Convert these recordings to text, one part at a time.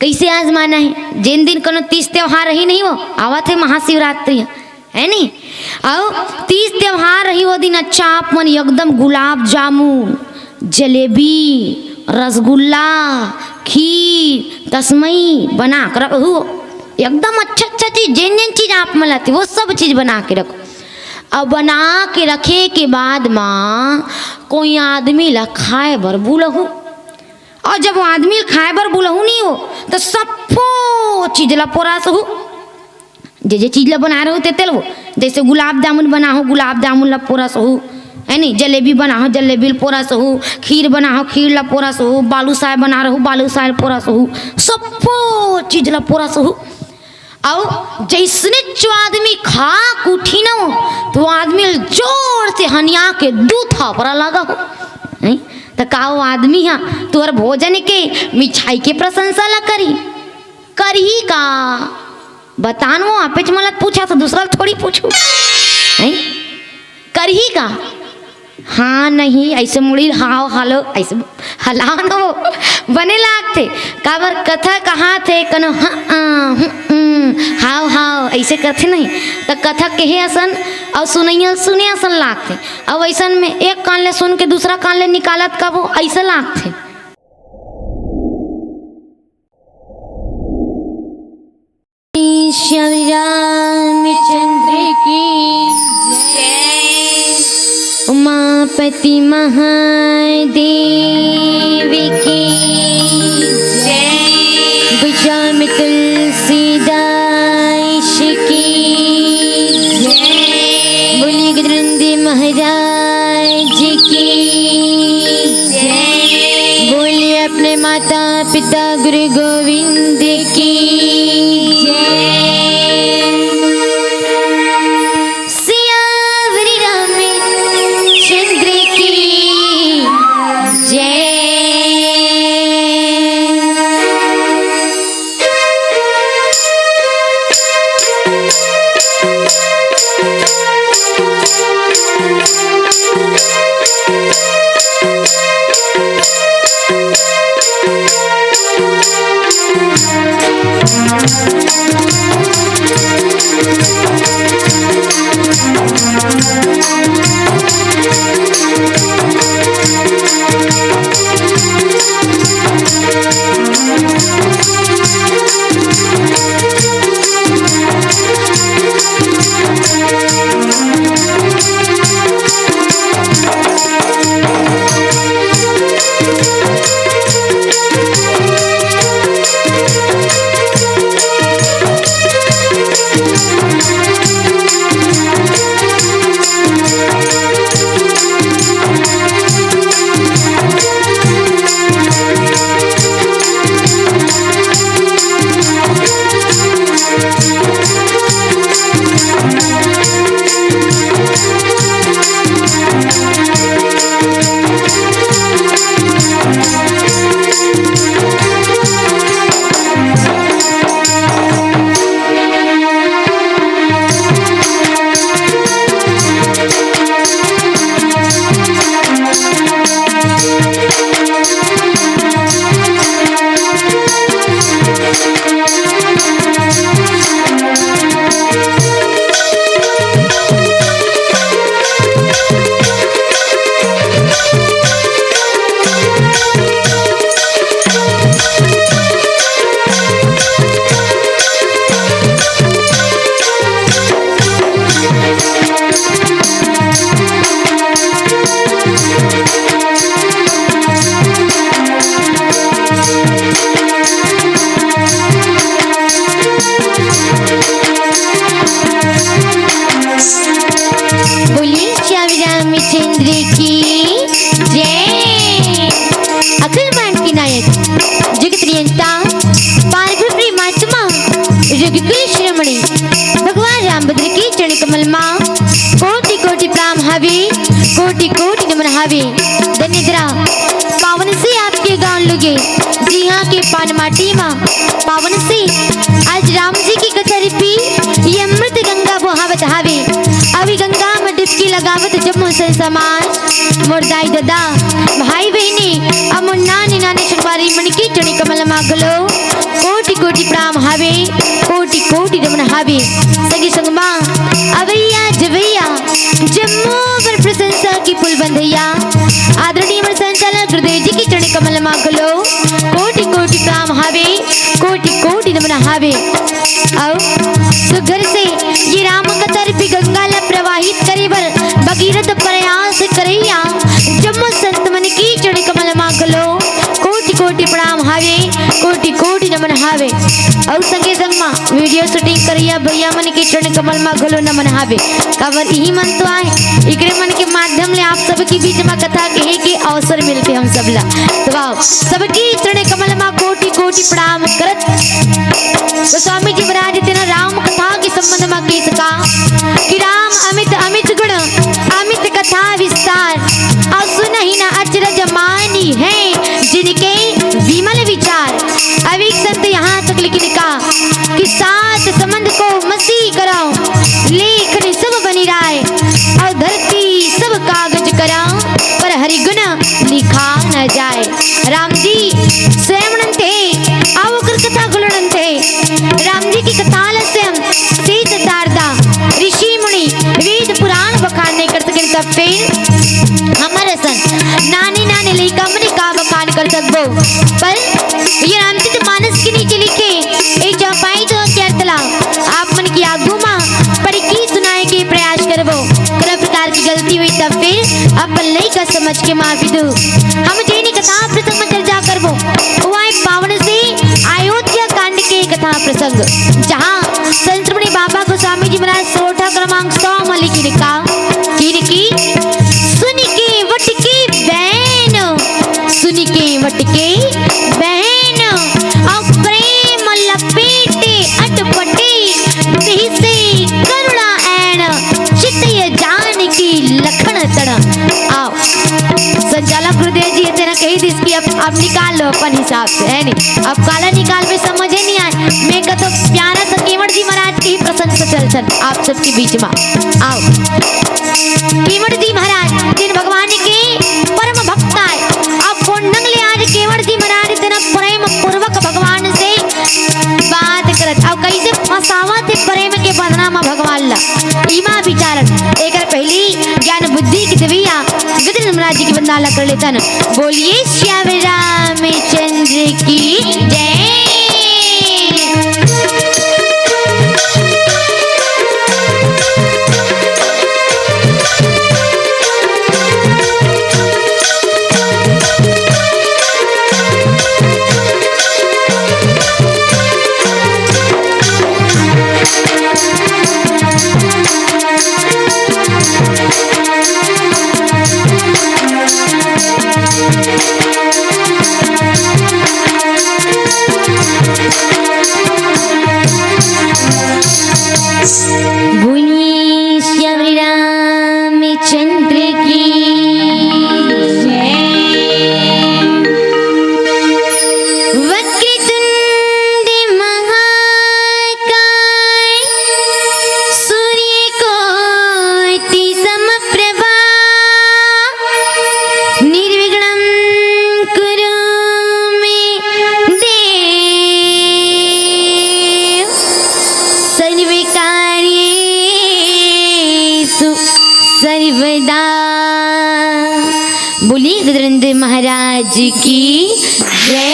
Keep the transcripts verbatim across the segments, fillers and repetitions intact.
अइसे आजमाना हे। जेन दिन कोनो तीज त्योहार रही नहीं, वो आवत हे महाशिवरात्रि, हे नी? अउ तीज त्योहार रही, वो दिन अच्छा आप मन एकदम गुलाब जामुन, जलेबी, रसगुल्ला, खीर, तसमई बना के रखहू। एकदम अच्छा अच्छा चीज, जेन जेन चीज आप मन ला आथे, वो सब चीज बना के रखहू। अउ बना के रखे के बाद मा कोई आदमी ला खाए बर बुलहू। अउ जब वो आदमी ला खाए बर बुलहू नहीं हो, तो सब्बो चीज ला पोरसहू। जे जे चीज ला बनाए रहू, ते ते ल वो। जइसे गुलाब जामुन बनाहू, गुलाब जामुन ला पोरसहू, हे नी? जलेबी बनाहू, जलेबी ला पोरसहू, खीर बनाहू, खीर ला पोरसहू, बालूशाही बना रहू, बालूशाही ला पोरसहू, सब्बो चीज ला पोरसहू। अउ जइसने जो आदमी खा के उठी न हो, तो वो आदमी ल जोर से हनिया के दू थापरा लगाहू। हैं? त का वो आदमी ह तुहर भोजन के, मिठाई के प्रशंसा ला करही? करही का? बता न वो, आपेच मन ला पूछा तो दूसरा ल थोड़ी पूछू। हैं? करही का? हाँ, नहीं, अइसे मुड़ी हाव, हालो, अइसे हलाव न वो, बने लागथे। काबर कथा कहाथे, कनो हाँ, आ, हूँ, उम, हाव, हाव, अइसे करथे नहीं, त कथा कहे असन अउ सुनइया ल सुने असन लागथे। अउ अइसन में एक कान ले सुन के दूसरा कान ले निकालत का वो अइसे लागथे। श्याम रामचंद्र की जय। उमापति महादेव की जय। गोस्वामी तुलसीदास की जय। बोलिए गजनंदी महाराज की जय। बोलिए अपने माता पिता गुरु गोविंद की जय। सियावर रामचंद्र की जय। बोलिए श्याम रामचंद्र की जय। अखिल ब्रह्मांड के नायक, जगत नियंता, पार्वती प्रेमात्मा, रघुकुल शिरोमणि, भगवान रामभद्र के चरण कमल मा कोटि कोटि प्रणाम हावे, कोटि कोटि नमन हावे। धन्य धरा पावन से आपके गांव लुगे, जिहां के पान माटी मा पावन से आज राम जी की कथा रूपी ये अमृत गंगा बोहावत हावे। अभी गंगा मा डुबकी लगावत जम्मो संत समाज, मोर दाई ददा, भाई बहिनी, अउ मोर नानी नानी संगवारी मन के चरण कमल मा घलो कोटि प्रणाम हावे, कोटि कोटि नमन हावे। संगी संगमा, अवैया जवैया, जम्मो बर प्रशंसा के पुल बंधैया, आदरणीय हमर संचालक गुरुदेव जी के चरण कमल मा घलो कोटि कोटि प्रणाम हावे, कोटि कोटि नमन हावे। अउ सुघर से ये राम कथा रूपी गंगा ला प्रवाहित करे बर भगीरथ प्रयास करैया जम्मो संत मन के चरण कमल मा घलो कोटि कोटि प्रणाम हावे, कोटि कोटि नमन हावे। अउ संगे संग मा video shooting करैया भैया मन के चरण कमल मा घलो नमन हावे। काबर इही मन तो आय, इकरे मन के माध्यम ले आप सबके बीच मा कथा कहे के अवसर मिलथे हम सब ला। तो आओ, सबके चरण कमल मा कोटि कोटि प्रणाम करत गोस्वामी जी महाराज तेना राम कथा के संबंध मा कहिस का कि राम अमित अमित गुण, अमित कथा विस्तार, अउ सुनहि न अचरज मानिहैं जिनके विमल विचार। अब एक संत यहाँ तक लिखिन का कि सात समंद को मसी करौ, लेखनि सब बनि राय, अउ धरती सब कागज करौ, पर हरि गुन लिखा न जाय। राम जी स्वयं अंत हे, अउ ओकर कथा घलो अंत हे। राम जी के कथा ल स्वयं सेज शारदा, ऋषि मुनि, वेद पुराण बखान नइ कर सकेन, तब फेर हमर असन नाने नाने लइका मन का बखान कर सकबो। पर ये रामचरित मानस के नीचे लिखे ए चौपाई दो के अर्थ ला आप मन के आगू मा पढ़ के सुनाए के प्रयास करबो। कोनो प्रकार के गलती होही तब फेर अपन लइका समझ के माफी दो। हम जेन कथा प्रसंग मा चर्चा करबो, वो आय पावन से अयोध्या कांड के कथा प्रसंग, जहाँ संतमुनि बाबा गोस्वामी जी महाराज सोरठा क्रमांक सौ मा लिखिन का, किन की सुनि केवट के बैन, सुनि केवट के बैन, अउ प्रेम लपेटे अटपटे, तिहि से करुणा ऐन, चित ये जानकी लखन तन। आओ, संचालक गुरुदेव जी तेना कहि दिस कि अब, अब निकाल लो अपन हिसाब से, है नी? अब काला निकालबे समझे नइ आय। मैं कतो प्यारा सा केवट जी महाराज के ही प्रसंग से चलथन आप सबके बीच मा। आओ, केवट जी महाराज जेन भगवान के परम भक्त आय, अब कोन ढंग ले आज केवट जी महाराज तेना प्रेम पूर्वक भगवान से बात करत, अउ कइसे फंसावत हे प्रेम के बंधना मा भगवान ला। इमा विचारन, एकर पहिली ज्ञान बुद्धि के देवइया गजेंद्र महाराज जी के वंदना ला कर लेथन। बोलिए श्याम रामचंद्र की जय। बोलिए श्याम रामचंद्र की जय। वक्रतुंड महाकाय सूर्यकोटि समप्रभा निर्विघ्नं कुरु मे देव सर्वकार्येषु सर्वदा। बोलिए गजेंद्र महाराज की जय।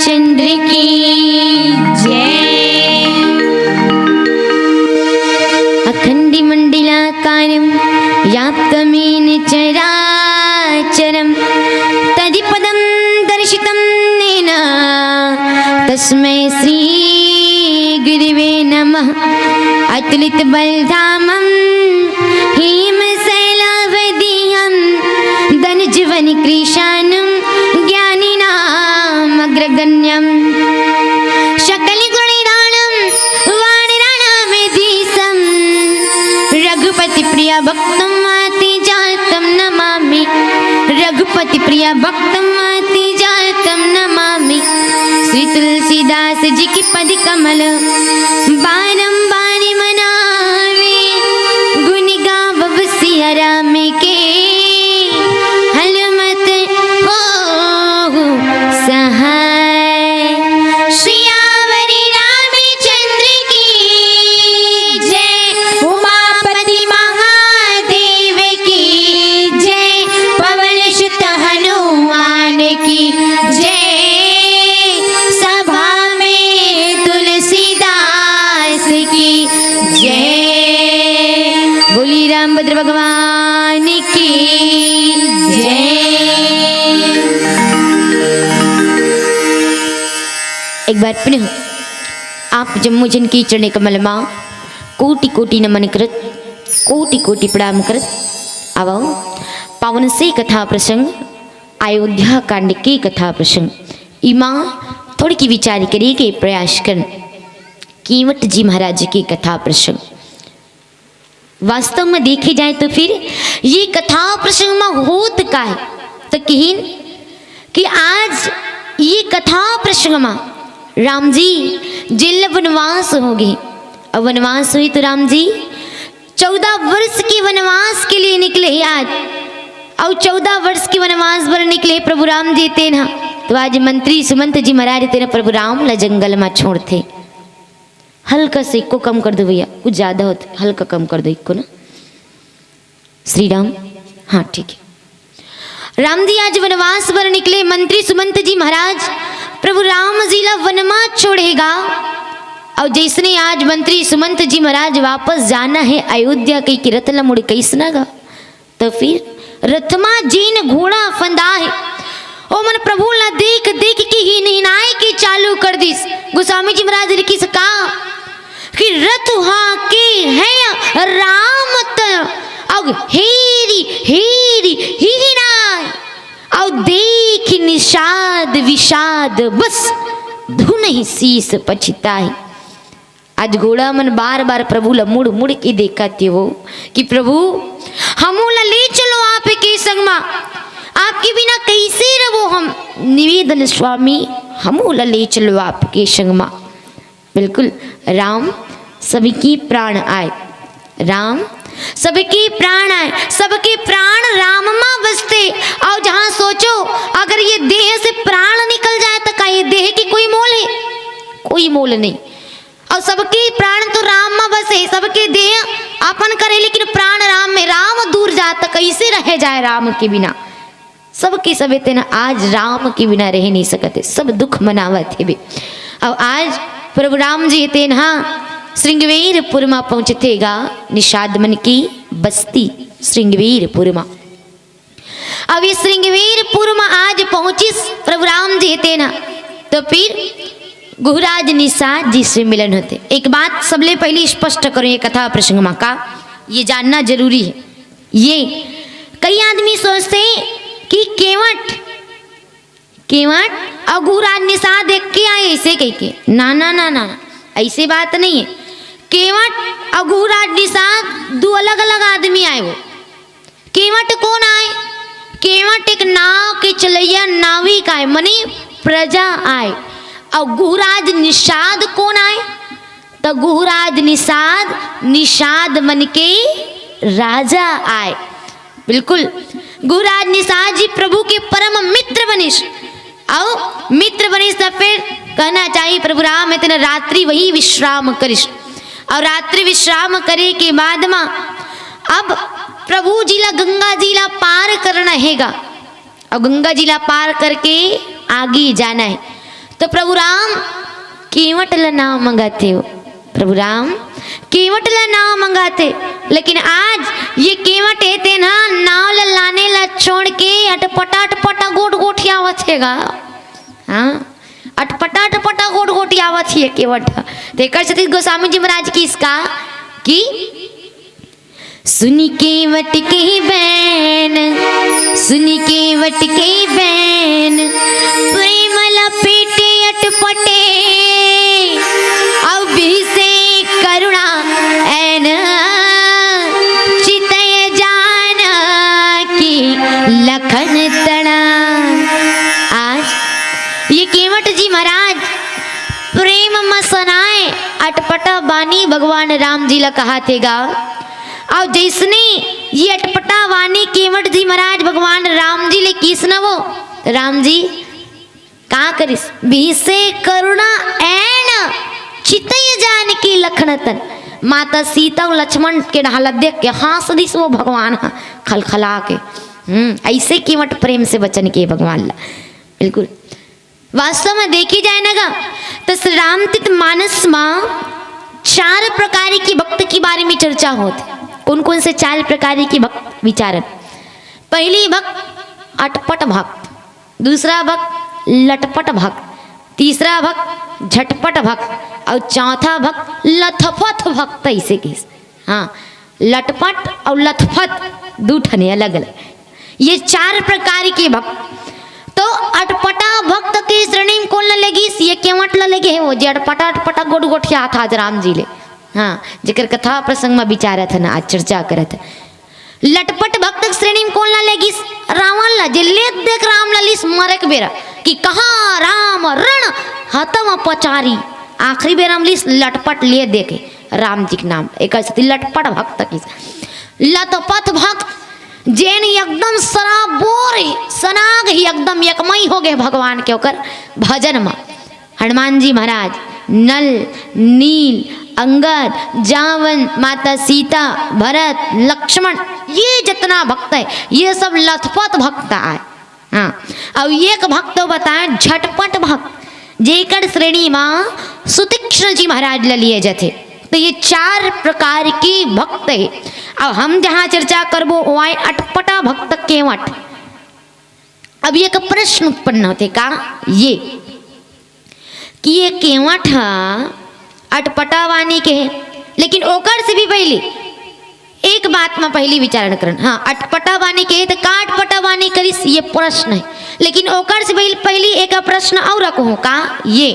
चंद्र की जय। अखंडमंडलाकारं व्याप्तमेन चराचरं तदिपदं दर्शितं येन तस्मै श्री गुरुवे नमः। अतुलित बलधामं हेम शैलावदेहं दनुजवनकृशानुं ज्ञानिनामग्रगण्यं सकलगुणनिधानं वानराणामधीशं रघुपतिप्रियभक्तं वातजातं नमामि। रघुपतिप्रियभक्तं वातजातं नमामि। श्री तुलसीदास जी के पद कमल बारंबार मनावे, गुण गावब सिया राम के, हनुमत होहु सहाय। सियावर रामचंद्र की जय, उमापति महादेव की जय, पवन सुत हनुमान की जय, सभा में तुलसीदास की जय। बोली रामभद्र भगवान की जय। एक बार पुनः आप जम्मो जन के चरण कमल मा कोटि कोटि नमन करत, कोटि कोटि प्रणाम करत आवव पावन से कथा प्रसंग, अयोध्या कांड के कथा प्रसंग, इमा थोड़की विचार करे के प्रयास करन। केवट जी महाराज के कथा प्रसंग, वास्तव में देखे जाए तो फिर ये कथा प्रसंग में होत का है, तो किहिन कि आज ये कथा प्रसंग में राम जी जेल वनवास हो गए। अब वनवास हुई तो राम जी चौदह वर्ष के वनवास के लिए निकले ही आज। और चौदह वर्ष के वनवास पर निकले प्रभु राम जी तेन ह, तो आज मंत्री सुमंत जी महाराज तेन प्रभु राम ला जंगल में छोड़ते। हल्का से को कम कर दो भैया, कुछ ज्यादा होते, हल्का कम कर दो इको ना। श्री राम, हाँ ठीक है। राम जी आज वनवास पर निकले, मंत्री सुमंत जी महाराज प्रभु राम जी ला वन मा छोड़ेगा। और जैसने आज मंत्री सुमंत जी महाराज वापस जाना है अयोध्या के, कि रथ ला मुड़ कैसना गा, तो फिर रथ मा जेन घोड़ा फंदा है, ओ मन प्रभु ला देख देख के हिनहिनाए के चालू कर दिस। गोस्वामी जी महाराज लिखिस का कि रथ हा के है राम त, अउ हेरी हेरी हिनहिनाए, अउ देख निषाद विषाद बस धुनहि शीस पछिताए। आज घोड़ा मन बार बार प्रभु ला मुड़ मुड़ के देखत हे वो कि प्रभु, हमू ला ले चलो आपके संग मा, आपके बिना कैसे रहो हम। निवेदन स्वामी, हमू ला ले चलो आपके संग मा। बिल्कुल, राम सबकी प्राण आए, राम सबकी प्राण आए, सबके प्राण राम मा बसते। और जहाँ सोचो, अगर ये देह से प्राण निकल जाए तो का ये देह की कोई मोल है? कोई मोल नहीं। और सबके प्राण तो राम मा बसे, सबके देह अपन करे, लेकिन प्राण राम में। राम दूर जात कैसे रह जाए राम के बिना? सबके सबे तेन आज राम के बिना रह नहीं सकते, सब दुख मनावत हेबे। अब आज प्रभु राम जी तेन हा श्रृंगवीरपुर मा पहुँचते गा, निषाद मन की बस्ती श्रृंगवीरपुर मा। अब ये श्रृंगवीरपुर मा आज पहुँचिस प्रभु राम जी तेन हा, तो फिर गुरुराज निषाद जी से मिलन होते। एक बात सबले पहले स्पष्ट करूँ, ये कथा प्रसंग मा का ये जानना जरूरी है। ये कई आदमी सोचते हैं कि केवट, केवट और गुरुराज निषाद एक के आए, ऐसे कह के। ना, ना, ना, ना, ऐसे बात नहीं है। केवट और गुरुराज निषाद दो अलग-अलग आदमी आए वो। केवट कौन आए? केवट एक नाव के चलैया नाविक आए, मने प्रजा आए। और गुरुराज निषाद कौन आए? तो गुरुराज निषाद, निषाद मन के राजा आए। बिल्कुल, गुरुराज निषाद जी प्रभु के परम मित्र बनिस। और मित्र बनिस तो फिर कहना चाहिए, प्रभु राम इतने रात्रि वही विश्राम करिस। और रात्रि विश्राम करे के बाद मा अब प्रभु जी ला गंगा जी ला पार करना हेगा। और गंगा जी ला पार करके आगे जाना है। तो प्रभु राम केवट ल नाव मंगाथे हो, प्रभु राम केवट ल नाव मंगाथे। लेकिन आज ये केवट हे तेन ह नाव ल लाने ल छोड़ के अटपटा अटपटा गोठ गोठियावत हे गा। हाँ, अटपटा अटपटा गोठ गोठियावत हे ये केवट ह। तेकर सेती गोस्वामी जी महाराज कहिस का कि सुनि केवट के बैन, सुनि केवट के बैन, प्रेम लपेटे अटपटे, अउ बिहसे करुणा ऐन, चितय जानकी लखन तणा। आज ये केवट जी महाराज प्रेम म सनाय अटपटा बानी भगवान राम जी ल कहाथे गा। अउ जइसने ये अटपटा बानी केवट जी महाराज भगवान राम जी ले कहिस न वो, राम जी का करिस? बिहसे करुणा ऐन, चितय जानकी लखन तन। माता सीता अउ लक्ष्मण के डहर ल देख के हाँस दिस वो भगवान ह खलखला के। हम्म, अइसे केवट प्रेम से बचन के भगवान ल। बिल्कुल। वास्तव में देखे जाए ना गा, तो श्री रामचरित मानस में चार प्रकार के भक्त के बारे में चर्चा होत हे। कौन कौन से चार प्रकार के भक्त विचारन? पहली भक्त अटपट भक्त, दूसरा भक्त लटपट भक्त, तीसरा भक्त झटपट भक्त अउ चौथा भक्त लथपथ भक्त। अइसे कहिस, हाँ, लटपट अउ लथपथ दू ठन हे अलग-अलग। ये चार प्रकार के भक्त। तो अटपटा भक्त के श्रेणी में कोन ल लेगिस? ये केवट ल लेगे हे वो, जे अटपटा, अटपटा गोठ गोठियात हे आज राम जी ले। हाँ, जेकर कथा प्रसंग में विचारत हन, आज चर्चा करत हन। लटपट भक्त के श्रेणी में कोन ल लेगिस? रावण ल, जे लेत देख राम ल लिस मरे के बेरा कि कहाँ राम रण हतम पचारी, आखिरी बेरा में लिस लटपट ले देखे राम जी के नाम, एकर सेती लटपट भक्त कहिस। लथपथ भक्त, जेन एकदम सराबोर हे, सनाग हे, एकदम एकमई हो गे भगवान के ओकर भजन म। हनुमान जी महाराज, नल, नील, अंगद, जावन, माता सीता, भरत, लक्ष्मण, ये जितना भक्त हे, ये सब लथपथ भक्त आय। हाँ, अउ एक भक्त बताए झटपट भक्त, जेकर श्रेणी म सुतीक्ष्ण जी महाराज ल लिए जाथे। तो ये चार प्रकार के भक्त हे। अब हम जहाँ चर्चा करबो, वो आय अटपटा भक्त केवट। अब एक प्रश्न उत्पन्न होथे का, ये कि ये केवट ह अटपटा बानी के हे, लेकिन ओकर से भी पहली एक बात म पहली विचारण करन। हाँ, अटपटा बानी के हे, त का अटपटा बानी करिस, ये प्रश्न हे। लेकिन ओकर से पहली, पहली एक प्रश्न अउ रखहूँ का, ये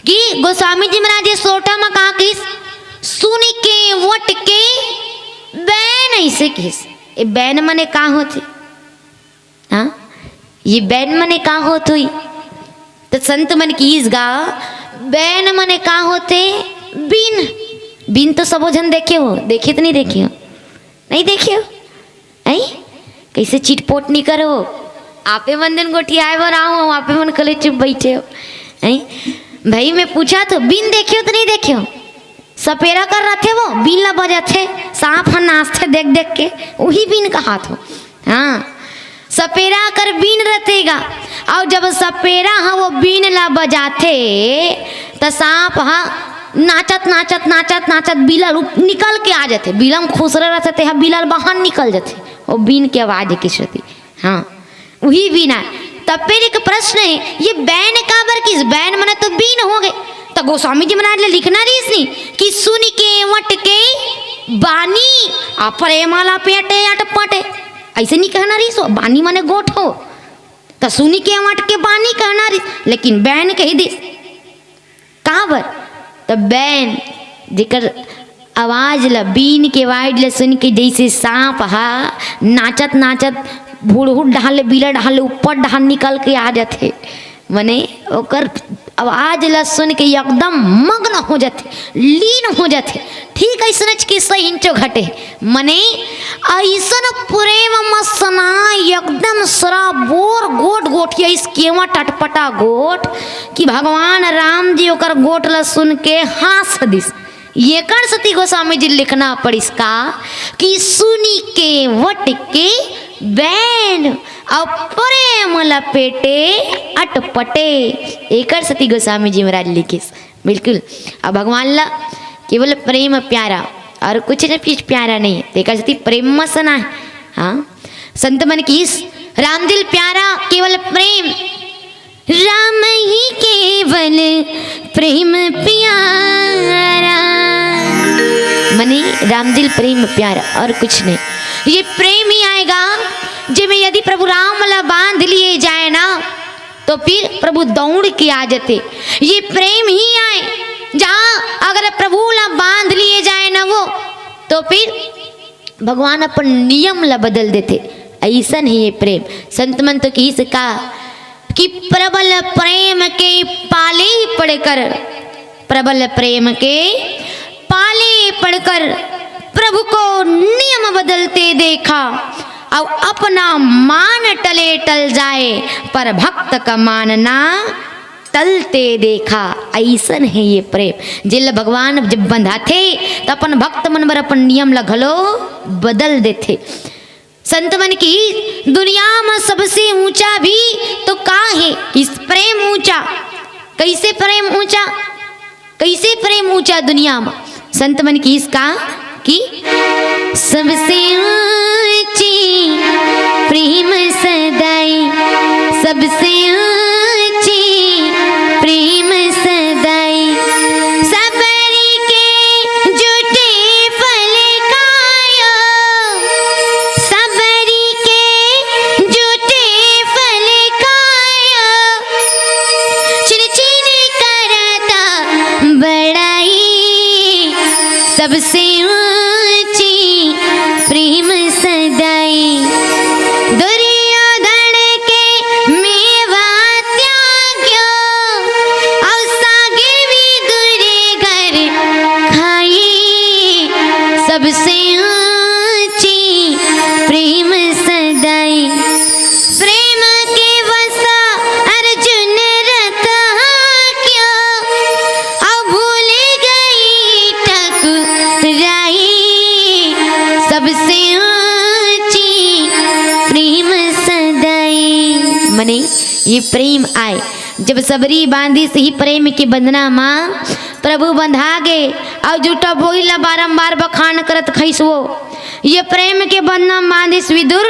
कि गोस्वामी जी महाराज ये सोरठा म का कहिस, सुनि केवट के बैन, अइसे कहिस। ये बैन मने का होथे? हाँ, ये बैन मने का होत होही? त संत मन कहिस गा, बैन मने का होथे? बीन। बीन तो सबो झन देखे हो, देखे त नहीं देखे हो? नहीं देखे हो? ऐ, कइसे चिटपोट नहीं करो? आपे मन दिन गोठियाए बर आए हो, आपे मन कले चुप बइठे हो। ऐ, भाई मैं पूछत हों, बीन देखे हो त नहीं देखे हो? सपेरा कर रथे वो, बीन ला बजाथे, सांप ह नाचथे देख देख के, उही बीन कहात हों। हाँ, सपेरा कर बीन रथे गा। अउ जब सपेरा ह वो बीन ला बजाथे, त सांप ह नाचत, नाचत, नाचत, नाचत बिलल उप-, निकल के आ जाथे। बिलम खुसरा रथे, तेहा बिलल बाहर निकल जाथे, वो बीन के आवाज के सेती। हाँ, उही बीन आय। त फेर एक प्रश्न हे, ये बैन काबर कहिस? बैन मने तो बीन हो गे। त गोस्वामी जी महाराज ल लिखना रहिस नी कि सुनि केवट के बानी, आ प्रेम लपेटे अटपटे। अइसे नहीं कहना रहिस हो, बानी मने गोठ हो। त सुनि केवट के बानी कहना रहिस, लेकिन बैन कहि दिस। काबर? त बैन, जेकर आवाज ल, बीन के आवाज ल सुन के जइसे सांप ह नाचत नाचत भुड़हुट डहर ले, बिलर डहर ले, ऊपर डहर निकल के आ जाथे, मने ओकर आवाज ल सुन के एकदम मग्न हो जाथे, लीन हो जाथे। ठीक अइसनच किस्सा हिंचो घटे। मने अइसन प्रेम म सनाय एकदम सराबोर गोठ गोठियाइस केवट अटपटा गोठ कि भगवान राम जी ओकर गोठ ल सुन के हाँस दिस। येकर सेती गोस्वामी जी लिखना पड़िस का कि सुनि केवट के बैन, अउ प्रेम लपेटे अटपटे। एकर सेती गोस्वामी जी महाराज लिखिस। बिल्कुल। अब भगवान ला केवल प्रेम प्यारा, अउ कुछ न, कुछ प्यारा नहीं है। तेकर सेती प्रेम मसन आहे। हाँ, संत मन किहिस, राम दिल प्यारा केवल प्रेम, राम ही केवल प्रेम प्यारा। मने राम दिल प्रेम प्यारा, अउ कुछ नहीं। ये प्रेम ही आएगा, जेमे यदि प्रभु राम ला बांध लिए जाए ना, तो फिर प्रभु दौड़ के आ जाते। ये प्रेम ही आए, जहाँ अगर प्रभु ला बांध लिए जाए ना वो, तो फिर भगवान अपन नियम ला बदल देथे। अइसन हे ये प्रेम। संत मन तो किहिस का कि प्रबल प्रेम के पाले पड़कर, प्रबल प्रेम के पाले पड़कर प्रभु को नियम बदलते देखा, अउ अपना मान टले टल जाए, पर भक्त का मान ना टलते देखा। अइसन हे ये प्रेम। जेला भगवान जब बंधाथे, त अपन भक्त मन बर अपन नियम ला घलो बदल देथे। संत मन किहिस, दुनिया म सबसे ऊंचा भी तो का हे? इस प्रेम ऊंचा। कइसे प्रेम ऊंचा? कइसे प्रेम ऊंचा दुनिया म? संत मन किहिस का कि सबसे ऊंची प्रेम सदाई, सबसे ऊंची प्रेम सदाई। सबरी के जूठे फल खायो, सबरी के जूठे फल खायो, चिन चिन करता बड़ाई, सबसे ऊंची प्रेम सदाई। दुर्योधन के मेवा त्याग्यो, अउ सागे विदुर घर खाई, सबसे ऊंची प्रेम सदाई। प्रेम के वसा अर्जुन रथ हांक्यो, अउ भूल गई ठकुराई, सबसे ऊंची प्रेम सदाई। मने ये प्रेम आय, जब सबरी बांधिस ही प्रेम के बंधना मा, प्रभु बंधा गे, अउ जूठा बोइल ला बारंबार बखान करत खइस वो। ये प्रेम के बंधना म बांधिस विदुर,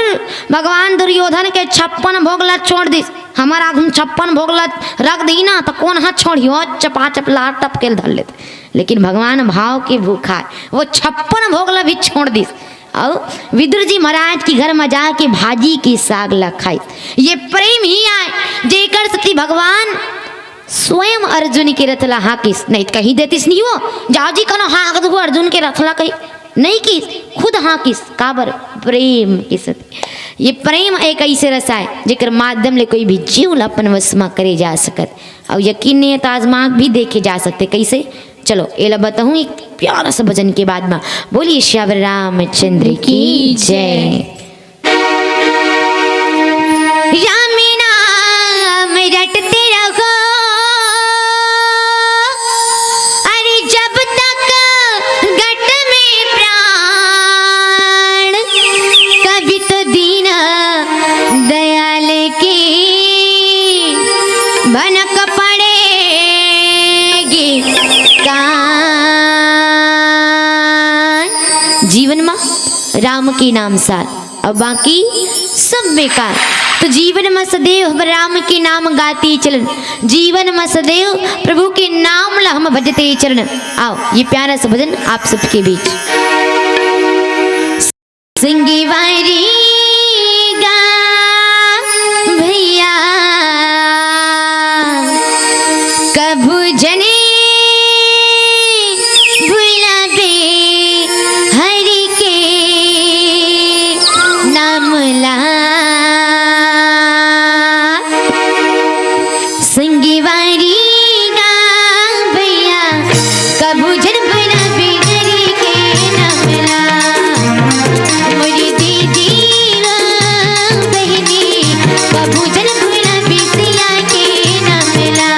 भगवान दुर्योधन के छप्पन भोग ला छोड़ दिस। हमर आघू छप्पन भोग ला रख दी ना, त कोन हा छोड़ही? ओ चपाचप लार टपके ल धर लेते। लेकिन भगवान भाव के भूखा हे, वो छप्पन भोग ला भी छोड़ दिस। अउ विदुर जी महाराज के घर म जाके भाजी के साग ला खाइस। ये प्रेम ही आय, जेकर सेती भगवान स्वयं अर्जुन के रथ ला हांकिस, नहीं त कहि देतिस नहीं वो, जाव जी कनो हांक दू अर्जुन के रथ ला, कहि नहीं किस, खुद हांकिस। काबर? प्रेम के सेती। ये प्रेम एक अइसे रस आय, जेकर माध्यम ले कोई भी जीव ला अपन वश म करे जा सकत। अउ यकीन नहीं हे त आजमा भी देखे जा सकथे। कइसे? चलो, एला बताहूँ एक प्यारा सा भजन के बाद म। बोलिए सियावर रामचंद्र की जय। राम नाम रटते रहो, अरे जब तक गट में प्राण, कभी तो दीन दयाल की भनक पड़ेगी कान। जीवन मा राम के नाम सार, अउ बाकी सब बेकार। तो जीवन म सदैव हम राम के नाम गाते चलन, जीवन म सदैव प्रभु के नाम ला हम भजते चलन। आओ, ये प्यारा सा भजन आप सबके बीच। संगवारी गा भैया, कभू जने भुलाबे हरि के नाम ला। संगवारी गा भैया, कभू जन भुलाबे हरि के नाम ला। मोरी दीदी गा बहिनी, कभू जन भुलाबे सिया के नाम ला।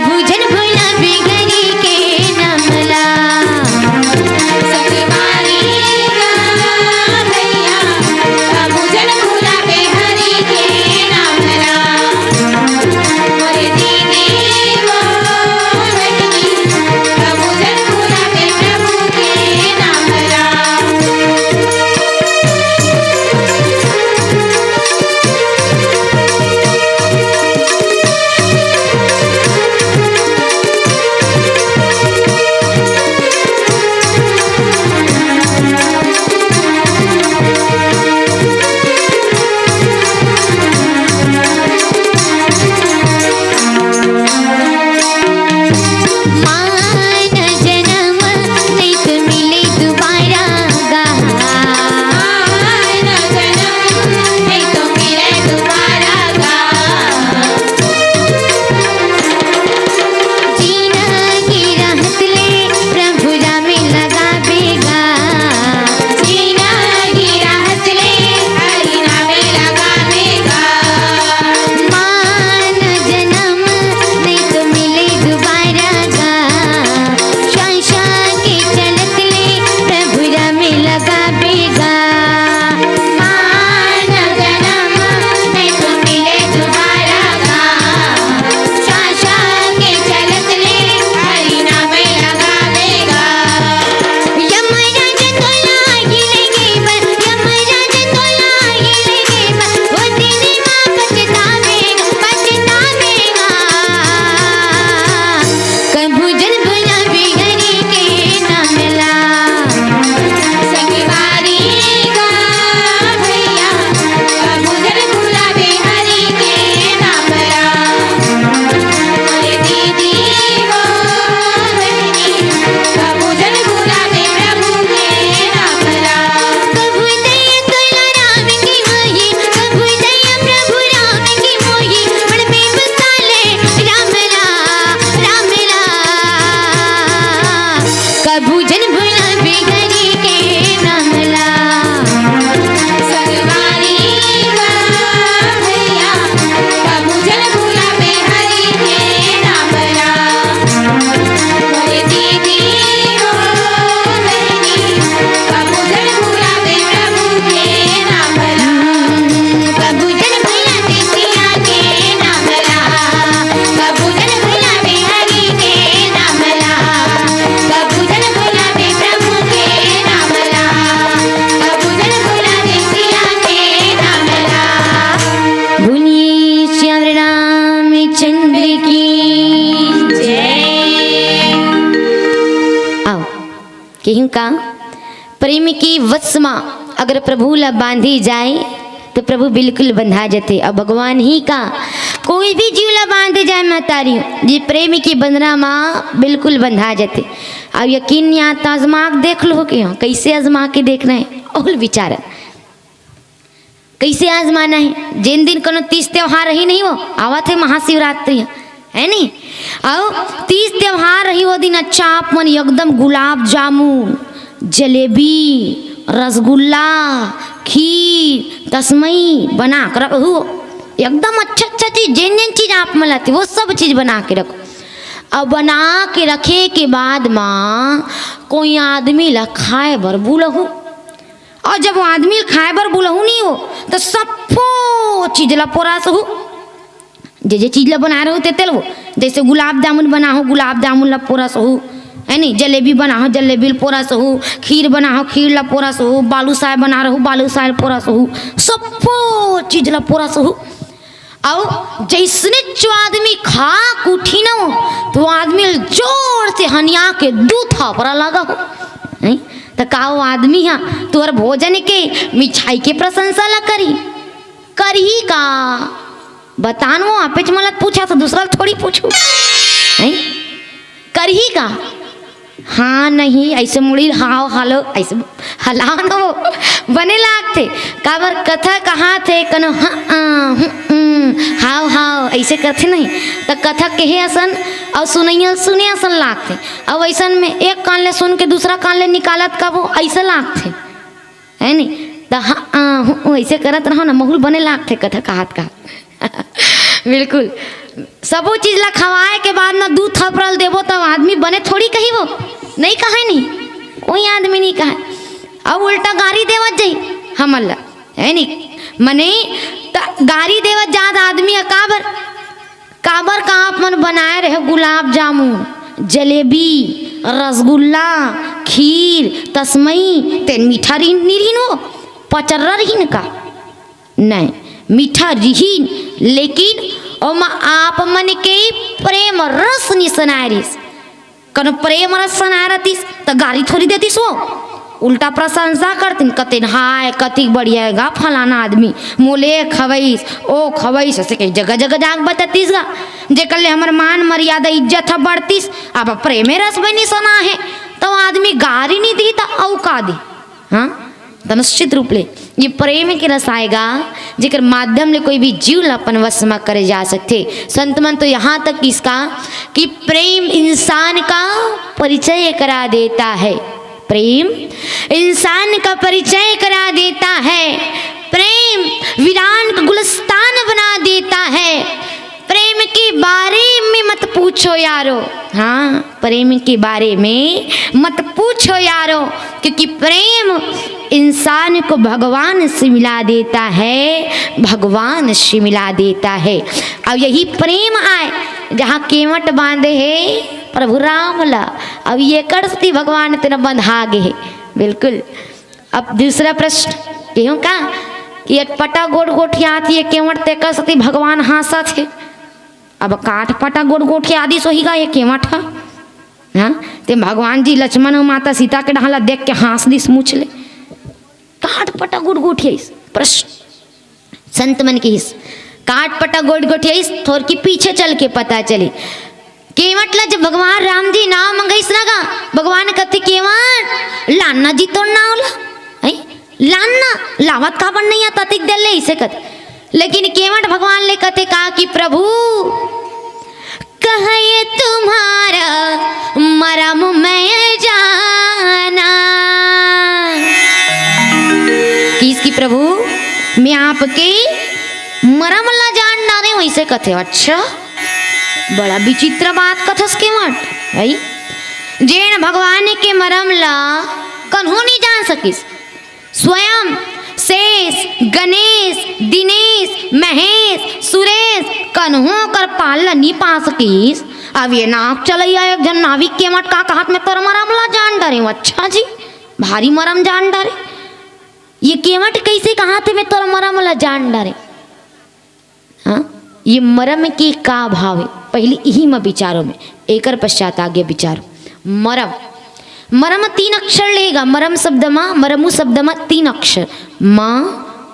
भूजन भुला बिगड़ी के नमला। कहिहूं का, प्रेम के वश मा अगर प्रभु ला बांधे जाए, तो प्रभु बिल्कुल बंधा जथे। अउ भगवान ही का, कोई भी जीव ला बांधे जाए महतारी, ये प्रेम के बंधना मा बिल्कुल बंधा जथे। अउ यकीन नइ आत, आजमा के देख लो कि हाँ, कैसे आजमा के देखना है अउ विचार। कैसे आजमाना है? जेन दिन कोनो तीज त्योहार रही नहीं, वो आवत है महाशिवरात्रि, है नी? अउ तीज त्योहार रही, वो दिन अच्छा आप मन एकदम गुलाब जामुन, जलेबी, रसगुल्ला, खीर, तसमई बना के रखहू। एकदम अच्छा अच्छा चीज, जेन जेन चीज आप मन लाथे, वो सब चीज बना के रखो। अउ बना के रखे के बाद मा कोई आदमी ला खाए बर बुलहू। अउ जब वो आदमी ल खाए बर बुलहू नहीं हो, तो सब्बो चीज ला पोरसहू। जे जे चीज ला बनाए रहू, ते तेल वो, जैसे गुलाब जामुन बनाहू, गुलाब जामुन ला पोरसहू, है नी? जलेबी बनाहू, जलेबी ला पोरसहू, खीर बनाहू, खीर ला पोरसहू, बालूशाही बना रहू, बालूशाही ला पोरसहू, सब्बो चीज ला पोरसहू। अउ जैसने जो आदमी खा के उठी न हो, तो वो आदमी ल जोर से हनिया के दू थापरा लगा हो। नहीं? तो का वो आदमी हा तोर भोजन के, मिठाई के प्रशंसा ला करी? करही का? बतान वो, आपेच मन ला पूछा, तो दूसरा ला थोड़ी पूछू। नहीं? करही का? हाँ, नहीं, ऐसे मुड़ी हाव, हालो, ऐसे हलाव न वो, बने लागथे। काबर कथा कहाथे, कनो हाँ, आ, हूँ, उम, हाव, हाव, ऐसे करथे नहीं, त कथा कहे असन अउ सुनइया सुने असन लागथे। अउ अइसन में एक कान ले सुन के दूसरा कान ले निकालत का वो ऐसे लागथे, है नी? त हाँ, आ, हूँ, ऐसे करत रहो ना, माहौल बने लागथे कथा कहात का। बिल्कुल। सबो चीज ला खवाए के बाद ना दू थपरल देबो, त आदमी बने थोड़ी कही वो। नहीं कहे नहीं, कोई आदमी नहीं कहे। अब उल्टा गारी देवत जाई हमन ला, है नी? मने त गारी देवत जात आदमी ह काबर, काबर का आप मन बनाए रहे गुलाब जामुन, जलेबी, रसगुल्ला, खीर, तसमई, तेन मीठा रिहिन, नी रिहिन वो, पचर्रा रिहिन का? नहीं, मीठा रिहिन, लेकिन ओमा आप मन के प्रेम रस निसनाए रिहिस। कनो प्रेम रस सनाए रहतिस, त गारी थोड़ी देतिस वो। उल्टा प्रशंसा करतिन, कतिन, "हाय, कतिक बढ़िया हे गा फलाना आदमी, मोले खवइस, ओ खवइस", अइसे कई जगह जगह जाके बतातिस गा। जेकर ले हमर मान मर्यादा इज्जत ह बढ़तिस, अब प्रेमे रस बनी सना हे, त वो आदमी गारी नहीं दी, त अउ का दी? हाँ, त निश्चित रूप ले ये प्रेम के रस आएगा, जेकर माध्यम ले कोई भी जीव ला अपन वश म करे जा सकथे। संत मन तो यहाँ तक इसका कि प्रेम इंसान का परिचय करा देता है, प्रेम इंसान का परिचय करा देता है, प्रेम वीरान का गुलस्तान बना देता है। प्रेम के बारे में मत पूछो यारो। हाँ, प्रेम के बारे में मत पूछो यारो, क्योंकि प्रेम इंसान को भगवान से मिला देता है, भगवान से मिला देता है। अब यही प्रेम आय, जहाँ केवट बांधे हे प्रभु राम ला, अब ये कर सेती भगवान तेन बंधा गे हे। बिल्कुल। अब दूसरा प्रश्न केहूँ का कि अटपटा गोड़ गोठियात ये केवट, तेकर सेती भगवान हाँसत हे। अब का अटपटा गोड़ गोठिया दिस होही गा ये केवट ह? हाँ, ते भगवान जी लक्ष्मण अउ माता सीता के डहर ला देख के हाँस दिस मुछ ले। का अटपटा गोड़ गोठियाइस? प्रश्न संत मन किहिस, "का अटपटा गोड़ गोठियाइस, थोरकी पीछे चल के पता चली।" केवट ला जब भगवान राम जी नाव मंगइस ना गा, भगवान कथे, "केवट, लान ना जी तोर नाव ला, हैं? लान ना, लावत काबर नहीं आता तिक दे ले?" इसे कथे। लेकिन केवट भगवान ले कथे का कि, "प्रभु, कहे तुम्हारा मरम मैं जाना।" किस कि, "प्रभु, मैं आपके मरम ला जान डारे हूँ," इसे कथे। अच्छा, बड़ा विचित्र बात कथस केवट, भाई। जेन भगवान के मरम ला कन्हू नहीं जान सकिस, स्वयं शेष, गणेश, दिनेश, महेश, सुरेश कन्हू कर पाल ला नहीं पा सकिस। अब ये नाव चलैया एक झन नाविक केवट का कहत, "मैं तोर मरम ला जान डारे हूँ।" अच्छा जी, भारी मरम जान डारे। ये केवट कैसे कहत हे, "मैं तोर मरम ला जान डारे"? हाँ? ये मरम के का भाव हे? पहली इही म विचारो में, एकर पश्चात आगे विचारो। मरम, मरम तीन अक्षर लेगा। मरम शब्द म, मरमू शब्द म तीन अक्षर, म,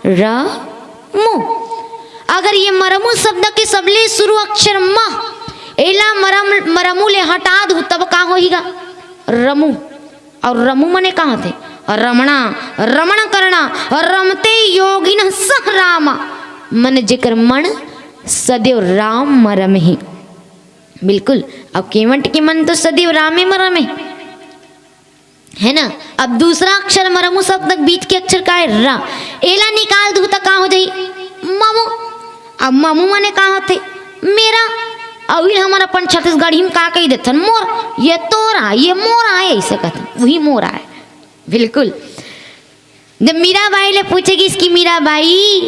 र, मू। अगर ये मरमू शब्द के सबले शुरू अक्षर म, एला मरम, मरमू ले हटा दू, तब का होही गा? रमू। अउ रमू मने का होथे? रमणा, रमण करना, रमते योगिन सह रामा। मन जेकर मन सदैव राम म रमे हे। बिल्कुल। अब केवट के मन तो सदैव रामे म रमे, है ना? अब दूसरा अक्षर मरमू शब्द के बीच के अक्षर का है? रा। एला निकाल दू त का हो जाही? ममू। अब ममू मने का होथे? मेरा। अउ हमन अपन छत्तीसगढ़ी म का कही देथन? मोर। ये तोर आय, ये मोर आय, ऐसे कथन, वही मोर आय। बिल्कुल। जब मीराबाई ले पूछे गिस कि मीराबाई,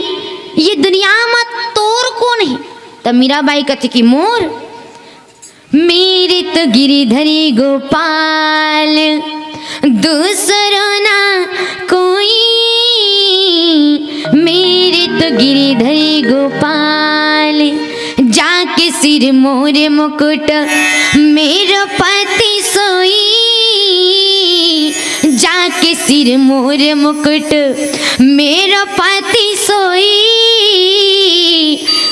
ये दुनिया म तोर कोन हे? त मीराबाई कथे कि मोर, मेरे तो गिरिधरी गोपाल, दूसरो ना कोई। मेरे तो गिरिधरी गोपाल, जाके सिर मोर मुकुट मेरो पति सोई। जाके सिर मोर मुकुट मेरो पति सोई।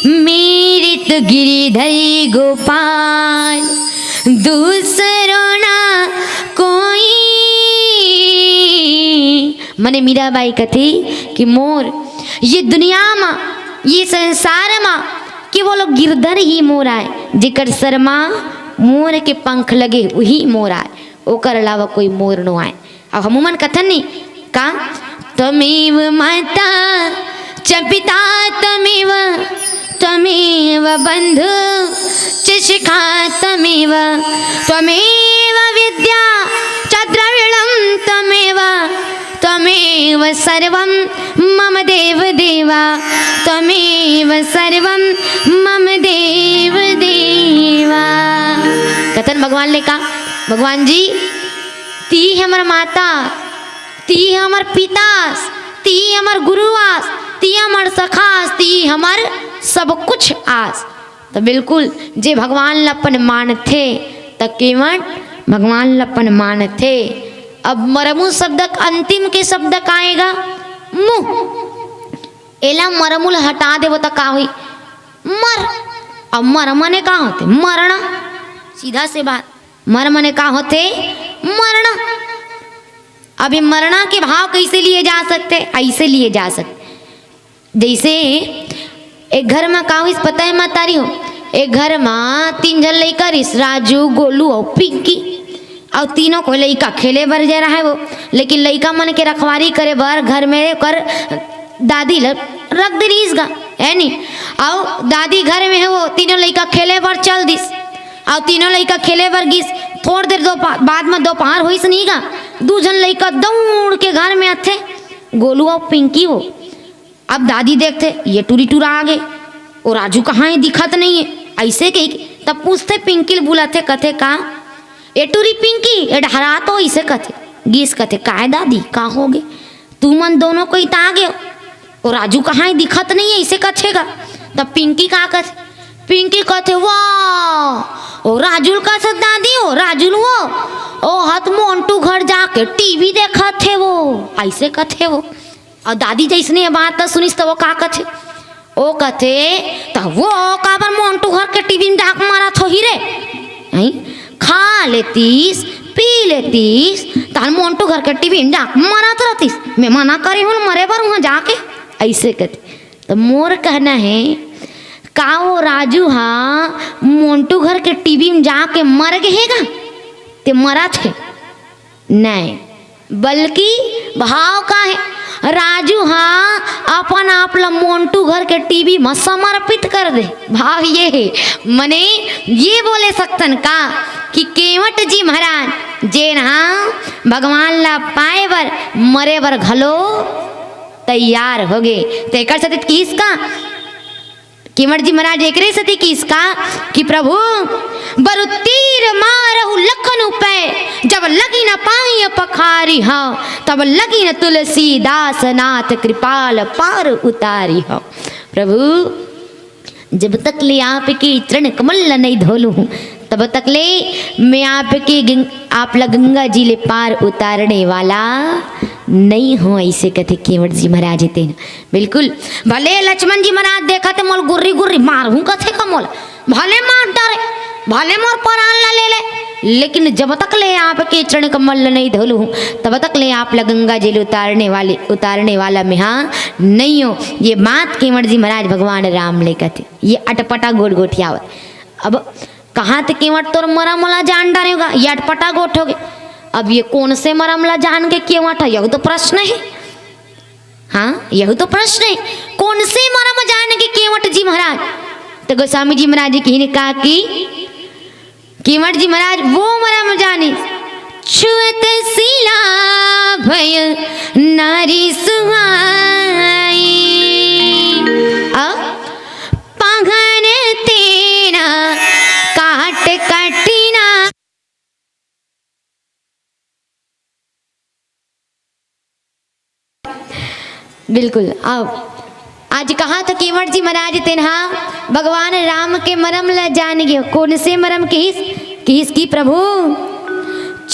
मेरे तो गिरिधरी गोपाल, दूसरो ना कोई। मने मीराबाई कथे कि मोर ये दुनिया म, ये संसार म केवल गिरधर ही मोर आय, जेकर सर म मोर के पंख लगे, वही मोर आय, ओकर अलावा कोई मोर नो आय। अब हमू मन कथन नहीं का, त्वमेव माता च पिता त्वमेव त्वमेव बन्धु च शिखा त्वमेव, त्वमेव विद्या च द्रविणं त्वमेव, त्वमेव सर्वं मम देव देवा, त्वमेव सर्वं मम देव देवा। कथन भगवान ले का, भगवान जी, ती हमर माता, ती हमर पितास, ती हमर गुरुआस, ती हमर सखास, ती हमर सब कुछ आस। त बिल्कुल जे भगवान ल अपन मानथे, त केवट भगवान ल अपन मानथे। अब मरमू शब्द के अंतिम के शब्द का आएगा? मुंह। एला मरमू ल हटा देबो त का होई? मर। अब मर मने का होथे? मरना। सीधा से बात, मर मने का होथे? मरना। अब ये मरना के भाव कैसे लिए जा सकथे? ऐसे लिए जा सकथे, जैसे एक घर म का होइस पता हे मातारी हो? एक घर म तीन झन लइका रिस, राजू, गोलू अउ पिंकी। अउ तीनों कोई लइका खेले बर जा रहा है वो, लेकिन लइका मन के रखवारी करे बर घर में ओकर दादी ल रख दे रिस गा, है नी? अउ दादी घर में है वो, तीनों लइका खेले बर चल दिस। अउ तीनों लइका खेले बर गिस। थोड़ देर दोपह-, बाद म दोपहर होइस नी गा, दू झन लइका दौड़ के घर में आथे, गोलू अउ पिंकी वो। अब दादी देखथे, ये टुरी टुरा आगे, ओ राजू कहाँ हे, दिखत नहीं है, ऐसे कही के तब पूछथे, पिंकी ल बुलाथे, कथे का, ए टुरी पिंकी, ए डहरा तो ऐसे कथे, गिस कथे, काय दादी, का होगे? तुमन दोनों कोई त आगे हो, ओ राजू कहाँ हे, दिखत नहीं है, ऐसे कथे गा। तब पिंकी का कथे, पिंकी कथे, वाह, ओ राजू ल कथे दादी, ओ राजू ल वो, ओ हत मोंटू घर जाके टीवी देखत हे वो, ऐसे कथे वो। अउ दादी जइसने ये बात ल सुनिस, त वो का कथे? ओ कथे, "त वो काबर मोंटू घर के टीवी में डाक मारत होही रे? हैं? खा लेतिस, पी लेतिस, तहन मोंटू घर के टीवी में डाक मारत रहतिस। मैं मना करे हूँ मरे बर उहाँ जाके," ऐसे कथे। त मोर कहना है, का वो राजू हा मोंटू घर के टीवी में जाके मर गे हे गा? ते मरत हे? नहीं, बल्कि भाव का है, राजू हा अपन आप ल मोंटू घर के टीवी म समर्पित कर दे। भाव ये है, मने ये बोले सकथन का कि केवट जी महाराज जेन हा भगवान ला पाए बर मरे बर घलो तैयार होगे। तेकर सेती किहिस का केवट जी महाराज एकरे सेती किहिस का कि प्रभु, बरु तीर मारहु लखन उपै, जब लगी न पाई पखारी हौ, तब लगी न तुलसीदास नाथ कृपाल पार उतारी हौ। प्रभु, जब तक ले आपके चरण कमल ल नहीं धोलू हूँ, तब तक ले मैं आपके गंग-, आप ल गंगा जी ले पार उतारने वाला नहीं हूँ, ऐसे कथे केवट जी महाराज तेन। बिल्कुल, भले लक्ष्मण जी महाराज देखत मोल गुर्री गुर्री मारहूं कथे का मोला, भले मार डारे, भले मोर परान ला ले ले, लेकिन जब तक ले आपके चरण कमल नहीं धोलू हूँ, तब तक ले आप ला गंगा जल उतारने वाली, उतारने वाला मैं हाँ नहीं हूँ। ये बात केवट जी महाराज भगवान राम ले कथे। ये अटपटा गोठ गोठियावत। अब कहाँ ते केवट तोर मरम ला जान डारे होगा, ये अटपटा गोठ होगे। अब ये कौन से मरम ला जान के केवट है, यहू तो प्रश्न है। हाँ, यहू तो प्रश्न है, कौन से मरम जान के केवट जी महाराज? तो गोस्वामी जी महाराज जी किहिन का कि केवट जी महाराज वो मरम जाने, छुअत सीला भय नारी सुहाई, अ, पाहन तेना काट कठिना। बिल्कुल। अब आज कहा था केवट जी महाराज तेन हा भगवान राम के मरम ला जान गयो। कौन से मरम किहिस? किहिस कि प्रभु,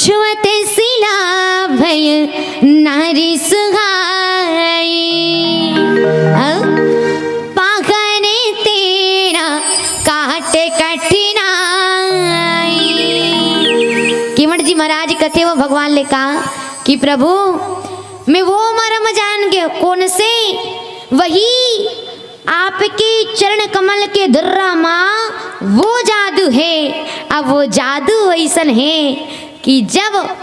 छुअत सिला भय नारी सुहाई, अ, पाखन तेरा काट कठिनाई। केवट जी महाराज कथे वो भगवान ले का कि प्रभु, मैं वो मरम जान गयो। कौन से? वही आपके चरण कमल के धुर्रा मा वो जादू है। अब वो जादू ऐसन है कि जब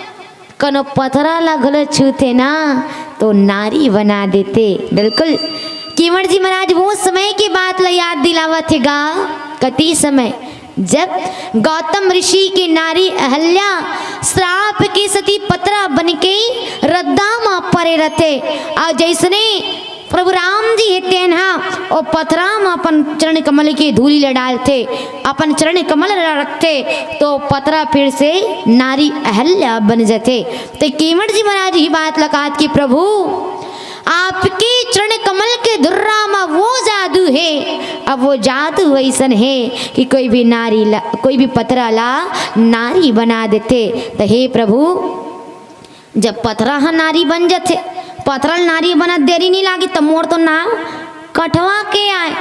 कनो पथरा ला घलो छूथे ना, तो नारी बना देते। बिल्कुल, केवट जी महाराज वो समय के बात ला याद दिलावत हे गा। कति समय, जब गौतम ऋषि के नारी अहल्या श्राप के सती पथरा बन के रद्दा म परे रथे, अउ जइसने प्रभु राम जी हे तेन ह ओ पथरा म अपन चरण कमल के धूली ल डालथे, अपन चरण कमल ल रखथे, तो पथरा फिर से नारी अहल्या बन जथे। त केवट जी महाराज ही बात ल कहत कि प्रभु, आपके चरण कमल के धुर्रा म वो जादू हे, अब वो जादू अइसन हे कि कोई भी नारी ला, कोई भी पथरा ला नारी बना देथे। त हे प्रभु, जब पथरा ह नारी बन जथे, पथरा ल नारी बनत देरी नइ लागे, त मोर तो नाव कठवा के आय।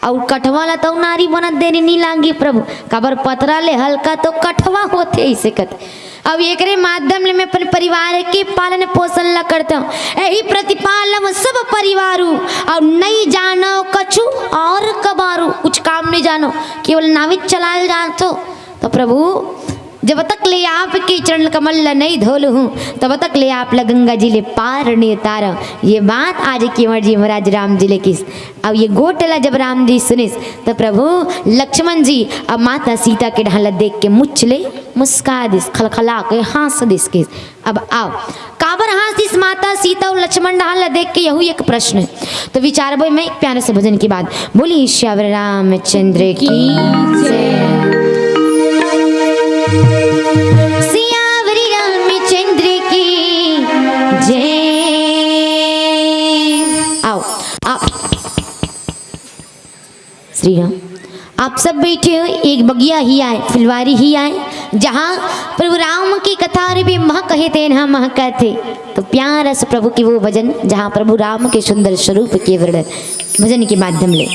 अउ कठवा ला तो नारी बनत देरी नइ लागे प्रभु, काबर पथरा ले हल्का तो कठवा होथे, अइसे कथे। अब एकरे माध्यम ले मैं अपन परिवार के पालन पोषण ला करत हूँ। एही प्रतिपालम सब परिवारू, अउ नइ जानो कछु और कबारू, कुछ काम नइ जानो, केवल नावित चलाल जानथो। तो प्रभु, जब तक ले आपके चरण कमल ला नइ धो लूँ, तब तक ले आप ला गंगा जी ले पार नइ उतारव। ये बात आज केवट जी महाराज राम जी ले किस। अब ये गोठ ला जब राम जी सुनिस, तो प्रभु लक्ष्मण जी अब माता सीता के डहर ला देख के मुछ ले मुस्का दिस, खलखला के हाँस दिस किस। अब आव, काबर हाँस दिस माता सीता अउ लक्ष्मण डहर ला देख के, यहू एक प्रश्न हे। तो विचारबो मैं एक प्यारे से भजन के बाद। बोलिए सियावर रामचंद्र की जय। सियावर रामचंद्र की जय। आव, आव। श्री राम। आप सब बैठे हो, एक बगिया ही आय, फुलवारी ही आय, जहाँ प्रभु राम की कथा रूपी महक हे, तेन ह महकत हे। तो प्यारा से प्रभु के वो भजन, जहाँ प्रभु राम के सुंदर स्वरूप के वर्णन भजन के माध्यम ले।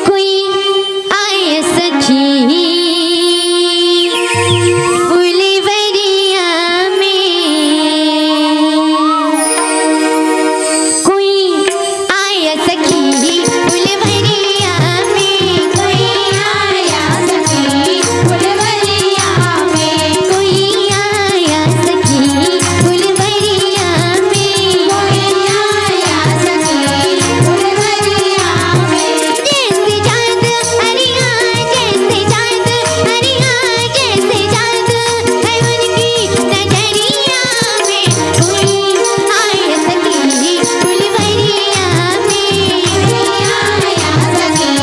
कोई आय सखी फुलवरिया में, कोई आय सखी फुलवरिया में, कोई आय सखी फुलवरिया में, कोई आय सखी फुलवरिया में, कोई आय सखी फुलवरिया में। जैसे चाँद अरिया, जैसे चाँद अरिया, जैसे चाँद है उनकी नजरिया में। कोई आय सखी फुलवरिया में, कोई आय सखी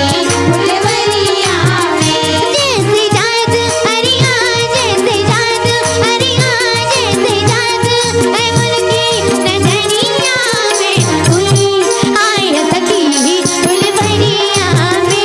फुलवरिया में। जैसे चाँद अरिया, जैसे चाँद अरिया, जैसे चाँद है उनकी नजरिया में। कोई आय सखी फुलवरिया में, आय सखी फुलवरिया में।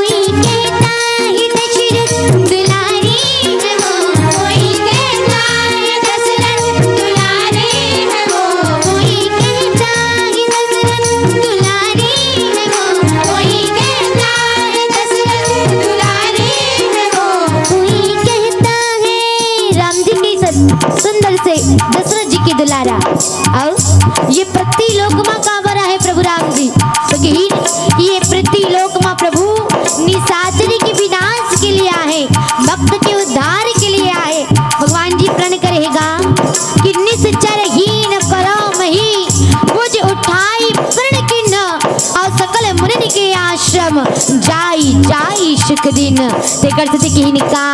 कोई कहता है दशरथ दुलारी है वो, कोई कहता है दशरथ दुलारी है वो, कोई कहता है दशरथ दुलारी है वो, कोई कहता है दशरथ दुलारी है वो, कोई कहता है राम जी के सत-, सुंदर से दशरथ जी के दुलारा। अउ ये पृथ्वी लोक मा काबर आहे प्रभु राम जी? तो कही, ये पृथ्वी लोक मा प्रभु निशाचरी के विनाश के लिए आहे, भक्त के उद्धार के लिए आहे। भगवान जी प्रण करे हे गा कि निश्चर हीन करो मही, भुज उठाई प्रण किन्ह, अउ सकल मुनिन के आश्रम जाई जाई सुख दिन। तेकर से किहिन का,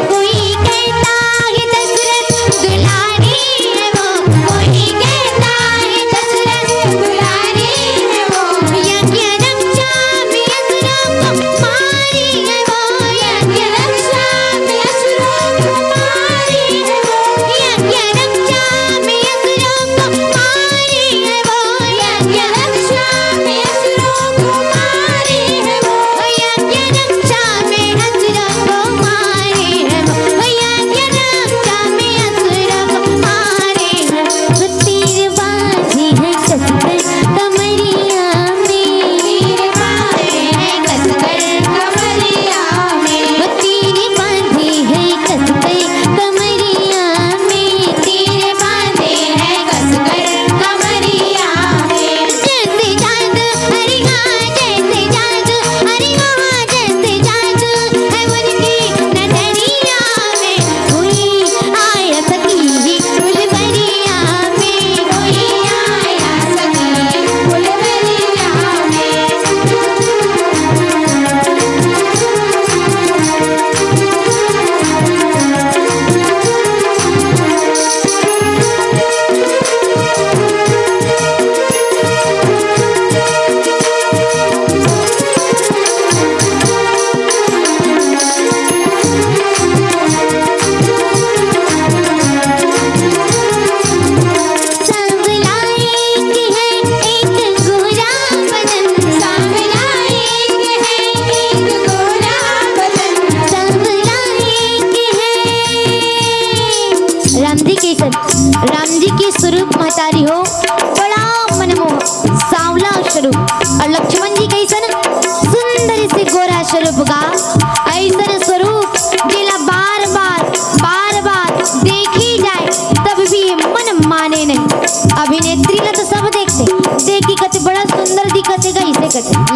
कोई कहता है दशरथ दुलारी है वो, कोई कहता है दशरथ दुलारी है वो, यज्ञ रक्षा में असुरों को मारी है वो, यज्ञ रक्षा में असुरों को मारी है वो, यज्ञ रक्षा में असुरों को मारी है वो, यज्ञ रक्षा में असुरों को मारी है वो, यज्ञ रक्षा में असुरों को मारी है वो, यज्ञ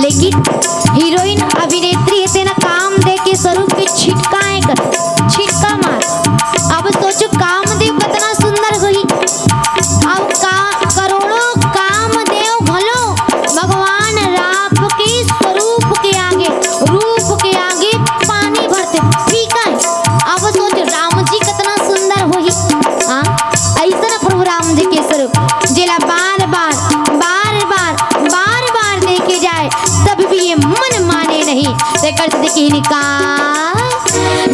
लेकिन हीरोइन अभिनेत्री हे तेन ह काम दे के स्वरूप के छिटका हे कर, छिटका मार। अब सोचो कामदेव कतना सुंदर होही। अब का करोड़ों कामदेव घलो भगवान राम के स्वरूप के आगे, रूप के आगे पानी भरथे, फीका हे। अब सोच राम जी कतना सुंदर होही। हाँ, अइसन प्रभु राम जी के स्वरूप जेला बार बार, बार बार, बार बार देखे जाए तब भी ये मन माने नहीं। तेकर से देखिन का,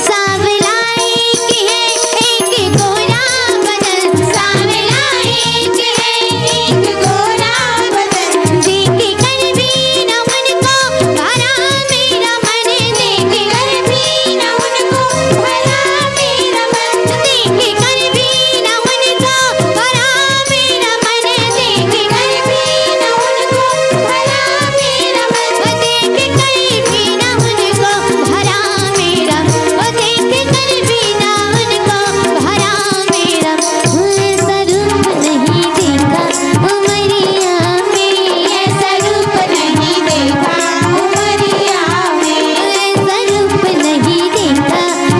सांवला एक हे, एक गोरा बदन, सांवला एक हे, एक गोरा बदन, देख कर भी न उनको भरा मेरा मन, देख कर भी न उनको भरा मेरा मन, देख कर भी न उनको भरा मेरा मन, देख कर भी न उनको भरा मेरा मन, वो देख कर भी न उनको भरा मेरा, वो देख कर भी न उनको भरा मेरा। ऐसा रूप नहीं देखा उमरिया में, ऐसा रूप नहीं देखा उमरिया में, ऐसा रूप नहीं देखा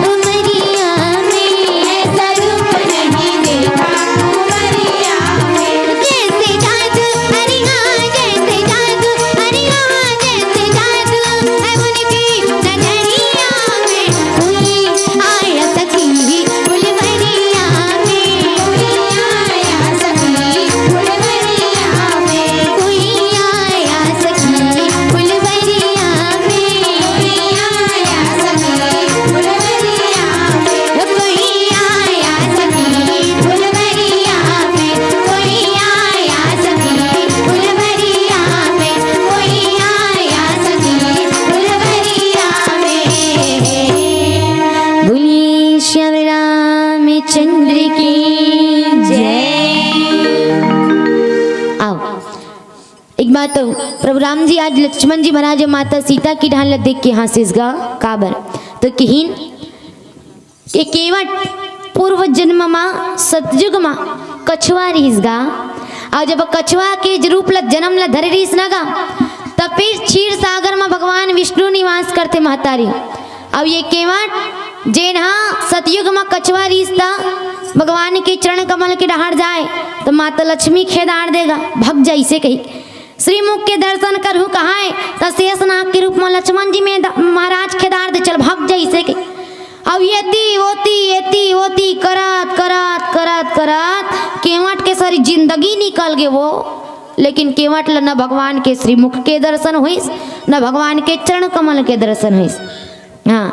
उमरिया में, ऐसा रूप नहीं देखा उमरिया में। जैसे जादू, अरे हाँ, जैसे जादू, अरे हाँ, जैसे जादू है उनकी नजरिया में। कोई आया सखी फुलवरिया में, कोई आया सखी फुलवरिया में, कोई आया सखी फुलवरिया में, कोई आया सखी फुलवरिया में, कोई आया सखी फुलवरिया में, कोई आया सखी फुलवरिया में, कोई आया सखी फुलवरिया में। बोलिए श्याम रामचंद्र की जय। आओ, एक बात तो प्रभु राम जी आज लक्ष्मण जी महाराज माता सीता के डाहन ल देख के हाँसिस गा, काबर तो किहिन के केवट पूर्व जन्म मा सतयुग मा कछुआ रिहिस गा। अउ जब कछुआ के रूप ल जन्म ल धरे रिहिस न गा, त फिर क्षीर सागर मा भगवान विष्णु निवास करथे महतारी। अउ ये केवट जेन हा सतयुग मा कछुआ रिहिस त भगवान के चरण कमल के डहार जाए त माता लक्ष्मी खेदार देगा, भग जा इसे कही। श्रीमुख के दर्शन करहूँ कहाए, त शेषनाग के रूप म लक्ष्मण जी में द-, महाराज खेदार दे, चल भग जइसे के। अब एती ओती, एती ओती करत, करत, करत, करत केवट के सारी जिंदगी निकल गे वो, लेकिन केवट ल न भगवान के श्रीमुख के दर्शन होइस, न भगवान के चरण कमल के दर्शन होइस। हाँ,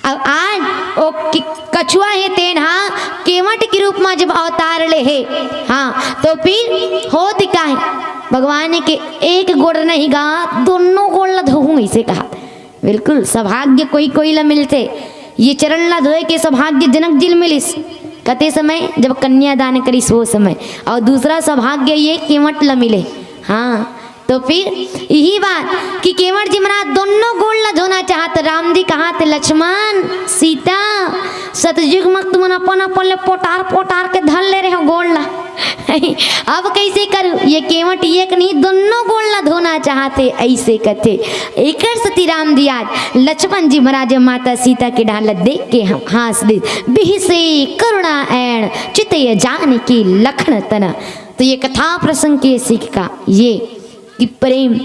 अब आज ओ कि-, कछुआ हे तेन हा केवट के रूप म जब अवतार ले हे, हाँ, तो फिर होत का हे? भगवान के एक गोड़ नहीं गा, दोनों गोड़ ला धोहूँ, इसे कहा। बिल्कुल, सौभाग्य कोई कोई ला मिलथे, ये चरण ला धोए के सौभाग्य जनक जी ल मिलिस। कते समय? जब कन्यादान करिस वो समय। अउ दूसरा सौभाग्य ये केवट ला मिले। हाँ, तो फिर इही बात कि केवट जी महाराज दोनों गोड़ ला धोना चाहत, राम जी कहात, लक्ष्मण, सीता, सतयुग म तुमन अपन अपन ले पोटार पोटार के धर ले रहे हो गोड़ ला। अब कइसे करूँ? ये केवट एक नहीं, दोनों गोड़ ला धोना चाहत हे, अइसे कथे। एकर सेती राम जी आज लक्ष्मण जी महाराज माता सीता के डाहन ला देख के ह-, हाँस दे, बिहसे करुणा ऐण, चितय जानकी लखन तन। तो ये कथा प्रसंग के सीख का ये कि प्रेम,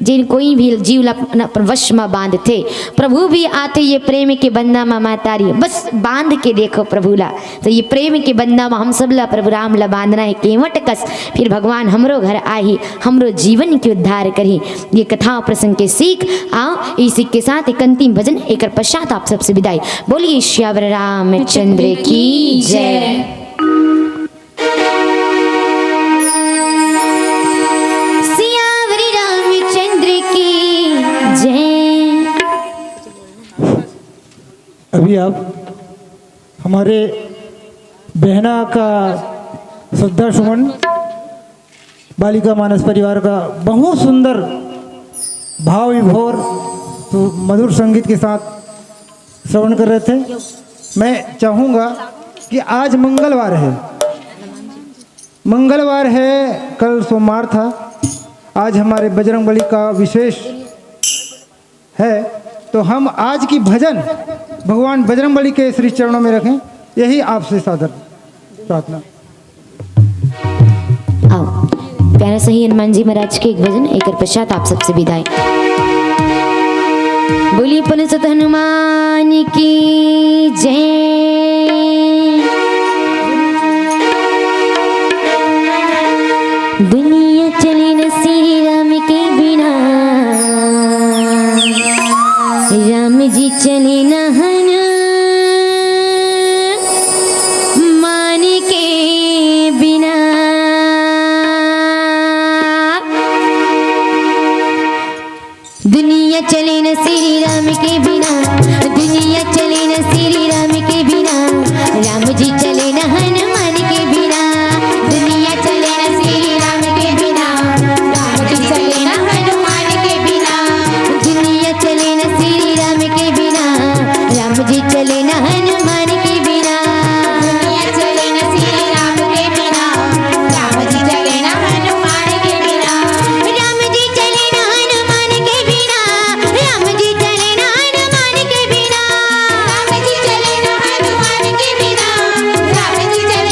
जेन कोई भी जीव ला अपन, अपन वश म बांधथे, प्रभु भी आथे ये प्रेम के बंधा म महतारी, बस बांध के देखो प्रभु ला। तो ये प्रेम के बंधा म हम सब ला प्रभु राम ला बांधना हे केवट कस, फिर भगवान हमरो घर आही, हमरो जीवन के उद्धार करही। ये कथा प्रसंग के सीख। आओ, इसी के साथ एक अंतिम भजन, एकर पश्चात आप सबसे विदाई। बोलिए सियावर रामचंद्र की जय। सियावर रामचंद्र की जय। अभी आप हमारे बहना का श्रद्धा सुमन, बालिका मानस परिवार का बहुत सुंदर भाव विभोर तो मधुर संगीत के साथ श्रवण कर रहे थे। मैं चाहूँगा कि आज मंगलवार है, मंगलवार है, कल सोमवार था, आज हमारे बजरंग बली का विशेष है, तो हम आज की भजन भगवान बजरंगबली के श्री चरणों में रखें, यही आपसे सादर प्रार्थना। आओ, प्यारा सही हनुमान जी महाराज के एक भजन, एक पश्चात आप सबसे विदाई। बोलिए पवन सुत हनुमान की जय। दुनिया चले न श्री राम के बिना, राम जी चले न हनुमान के बिना। दुनिया चले न श्री राम के बिना, दुनिया चले न श्री राम के बिना, राम जी चले न हनुमान के बिना। दुनिया चले न श्री राम के बिना, राम जी चले न हनुमान के बिना। दुनिया चले न श्री राम के बिना, राम जी चले न हनुमान के बिना। दुनिया चले न श्री राम के बिना, राम जी चले न हनुमान के बिना। राम जी चले न हनुमान के बिना, राम जी चले न हनुमान के बिना। राम जी चले न हनुमान के बिना, राम जी चले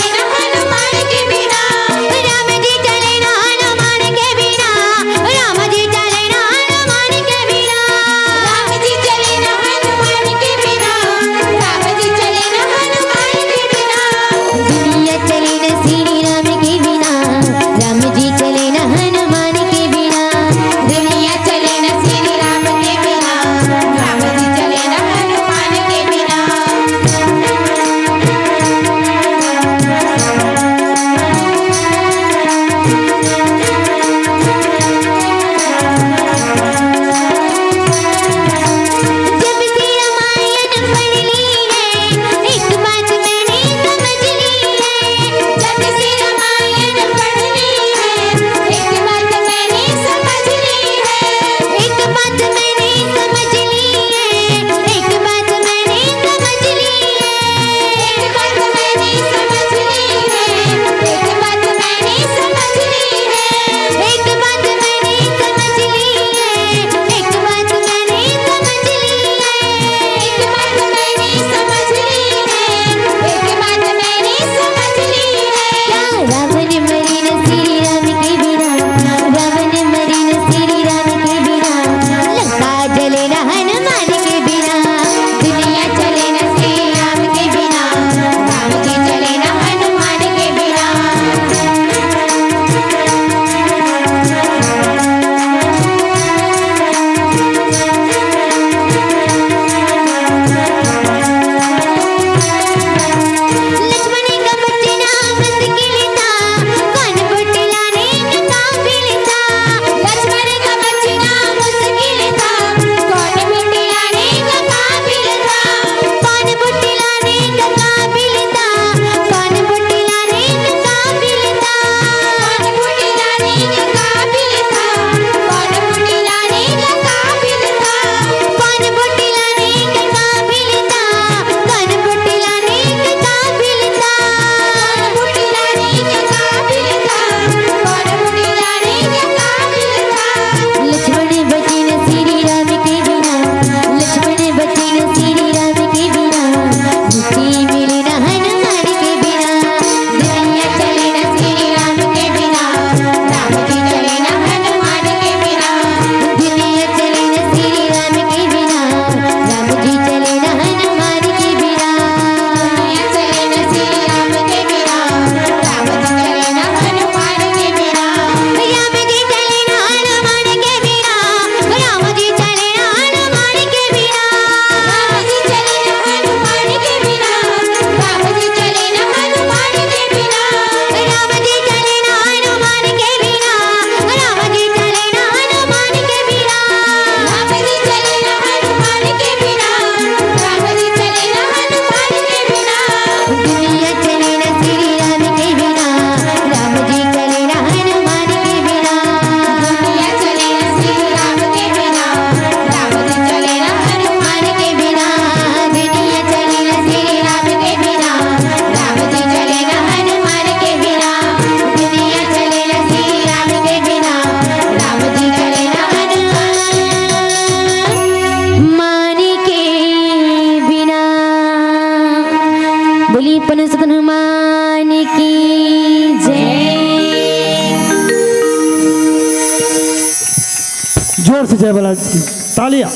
जोर से जय बलाल जी, तालियां।